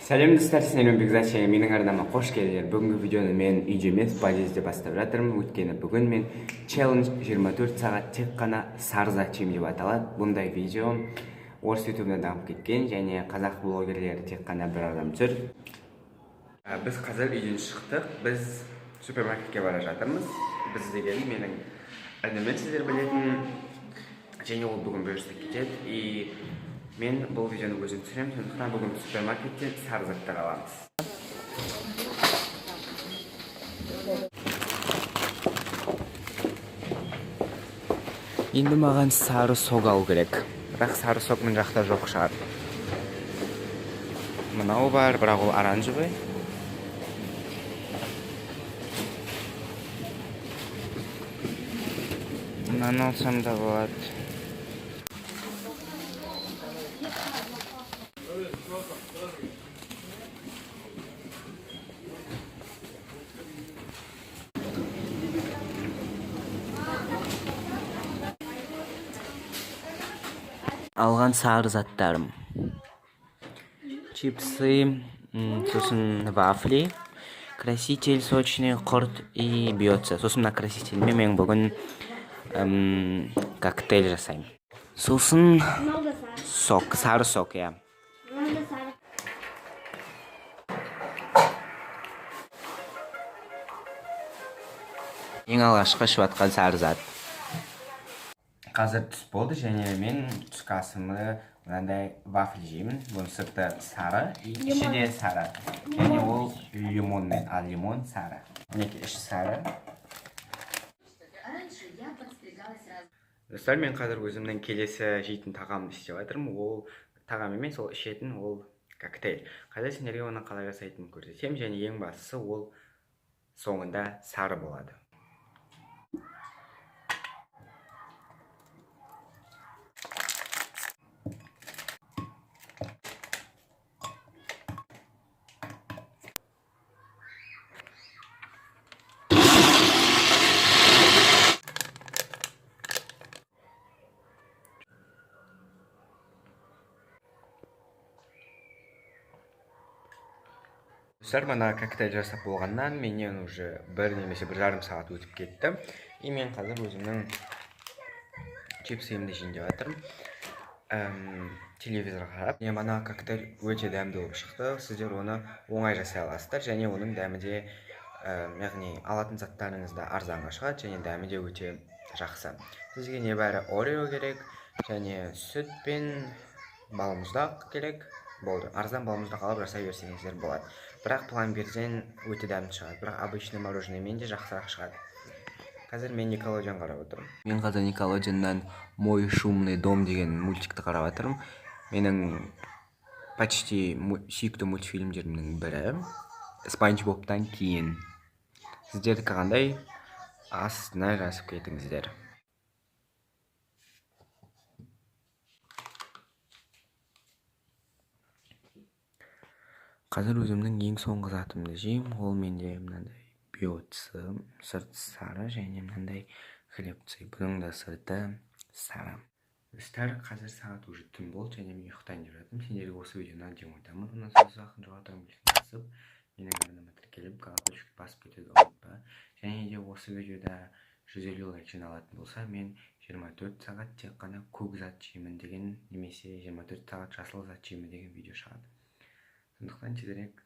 Сәлем, достар! Сіздермен Бекзат және менің арнама қош келдіңдер. Бүгінгі видеоны мен үйде емес, подъезде бастап жатырмын, өйткені бүгін мен челлендж 24 сағат тек қана сары зат жеймін деп аталады. Бұндай видео орыс ютубында дамып кеткен және қазақ блогерлері тек қана бір адам түсір. Біз қазір үйден шықтық, біз супермаркетке бара жатырмыз. Біз деген менің інімін, сіздер білетін, және ол бүгін бұйырса кетеді. И мен бұл видеоны өзім түсіремін, сондықтан бүгін супермаркеттен сары заттар аламыз. Енді маған сары сок алу керек, бірақ сары сок мына жақта жоқ шығар. Мынау бар, бірақ ол оранжевый. Мынаны алсам да болады. Алған сары заттарым: чипсы, сосын вафли, краситель сочный, құрт и бьется. Сосын мына красительмен мен бүгін коктейль жасаймын. Сосын Мынау да сары. сок, сары сок, иә. Мынау да сары. Ең алғашқы ішіп жатқан сары зат. Қазір түс болды және мен түскі асымды мынандай вафли жеймін. Бұның сырты сары и іші де сары және ол лимонный, ал лимон сары. Мінекей, іші сары. Раньше я подстригалась раз Достар, мен қазір өзімнің келесі жейтін тағамымды істеп жатырмын. Ол тағам емес, ол ішетін, ол коктейль. Қазір сендерге оны қалай жасайтынын көрсетемін және ең бастысы, ол соңында сары болады. Достар, мына коктейль жасап болғаннан менен уже 1 немесе 1,5 сағат өтіп кетті и мен қазір өзімнің чипсымды жейін деп жатырмын, телевизор қарап. Міне, мына коктейль өте дәмді болып шықты. Сіздер оны оңай жасай аласыздар және оның дәмі де, яғни алатын заттарыңыз да арзанға шығады және дәмі де өте жақсы. Сізге небәрі Орео керек және сүт пен балмұздақ керек болды. Арзан балмұздақ алып жасай берсеңіздер болады, бірақ пломбирден өте дәмді шығады, бірақ обычный мороженыймен де жақсырақ шығады. Қазір мен Никелодеон қарап отырмын. Мен қазір Никелодеоннан «Мой шумный дом» деген мультикті қарап жатырмын. Менің почти сүйікті мультфильмдерімнің бірі Спанч Бобтан кейін. Сіздердікі қандай? Астына жазып кетіңіздер. Қазір өзімнің ең соңғы затымды жеймін. Ол менде мынандай биоцы, сырты сары, және мынандай хлебцы, бұның да сырты сары. Достар, қазір сағат уже түн болды және мен ұйықтайын деп жатырмын. Сендерге осы видео ұнады деген ойдамын. Ұнаса, ұзақ жоғарыдан басып, менің арнама тіркеліп, колокольчикті басып кетуді ұмытпа. Және де осы видеода 150 лайк жиналатын болса, мен 24 сағат тек қана көк зат жеймін деген немесе 24 сағат жасыл зат жеймін деген видео шығады. Сондықтан тезірек